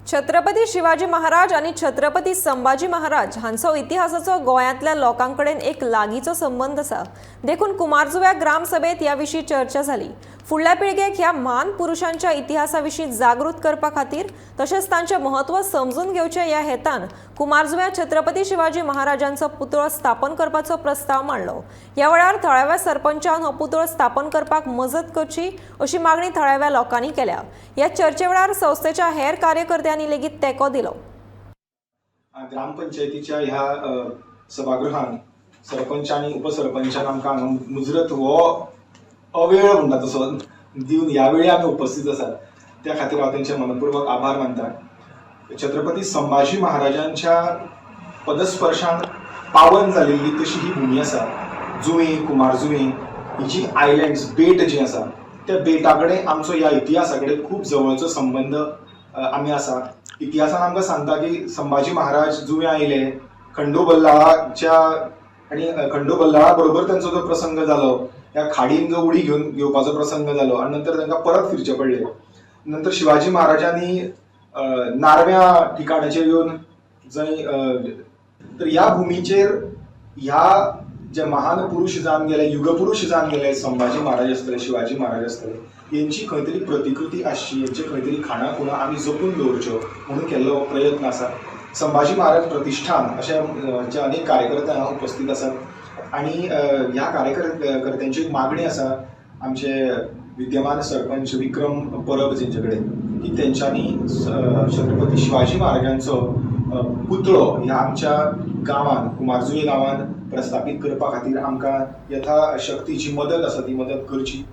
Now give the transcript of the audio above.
छत्रपती शिवाजी महाराज आनी छत्रपती संभाजी महाराज हांचो इतिहासाचो गोंयांतल्या लोकां कडेन एक लागींचो संबंद आसा. देखून कुमारजुव्या ग्रामसभेत ह्या विशीं चर्चा जाली. फुडल्या पिळगेक ह्या म्हान पुरुशांच्या इतिहासा विशीं जागृत करपा खातीर तशेंच तांचें म्हत्व समजून घेवचें ह्या हेतान कुमारजुव्या छत्रपती शिवाजी महाराजांचो पुतळो स्थापन करपाचो प्रस्ताव मांडलो. ह्या वेळार थळाव्या सरपंचान हो पुतळो स्थापन करपाक मजत करची अशी मागणी थळाव्या लोकांनी केल्या. ह्या चर्चे वेळार संस्थेच्या हेर कार्यकर्त्यांनी लेगीत तेंको दिलो. ग्रामपंचायतीच्या ह्या सभागृहान सरपंच आनी उपसरपंचान आमकां हांगा मुजरत हो अवेळ म्हणटा तसो दिवन ह्या वेळी आमी उपस्थित आसात, त्या खातीर हांव तेंचे मनपूर्वक आभार मानता. छत्रपती संभाजी महाराजांच्या पदस्पर्शान पावन जालेली तशी ही भूमी आसा. जुवें, कुमारजुवें ही जी आयलँड्स, बेट जी आसा, त्या बेटा कडेन आमचो ह्या इतिहासा कडेन खूब जवळचो संबंद आमी आसा. इतिहासान आमकां सांगता की संभाजी महाराज जुव्यां आयले, खंडोबल्लाळाच्या आनी खंडोबल्लाळा बरोबर तेंचो जो प्रसंग जालो, ह्या खाडीन जो उडी घेवन घेवपाचो प्रसंग जालो आनी नंतर तांकां परत फिरचें पडलें. नंतर शिवाजी महाराजांनी नारव्या ठिकाणाचेर येवन जंय, तर ह्या भुमीचेर ह्या जे महान पुरुश जावन गेले, युगपुरुश जावन गेले, संभाजी महाराज आसतले, शिवाजी महाराज आसतले, हेंची खंय तरी प्रतिकृती आसची, हेंचे खंय तरी खाणां खुणां आमी जपून दवरच्यो म्हणून केल्लो प्रयत्न आसा. संभाजी महाराज प्रतिष्ठान अशें जे अनेक कार्यकर्ते हांगा उपस्थित आसात आनी ह्या कार्यकर्त्यांची एक मागणी आसा आमचे विद्यमान सरपंच विक्रम परब जेंचे कडेन की तेंच्यांनी छत्रपती शिवाजी महाराजांचो पुतळो ह्या आमच्या गांवान, कुमारजुवें गांवान प्रस्थापीत करपा खातीर आमकां यथा शक्ती जी मदत आसा ती मदत करची.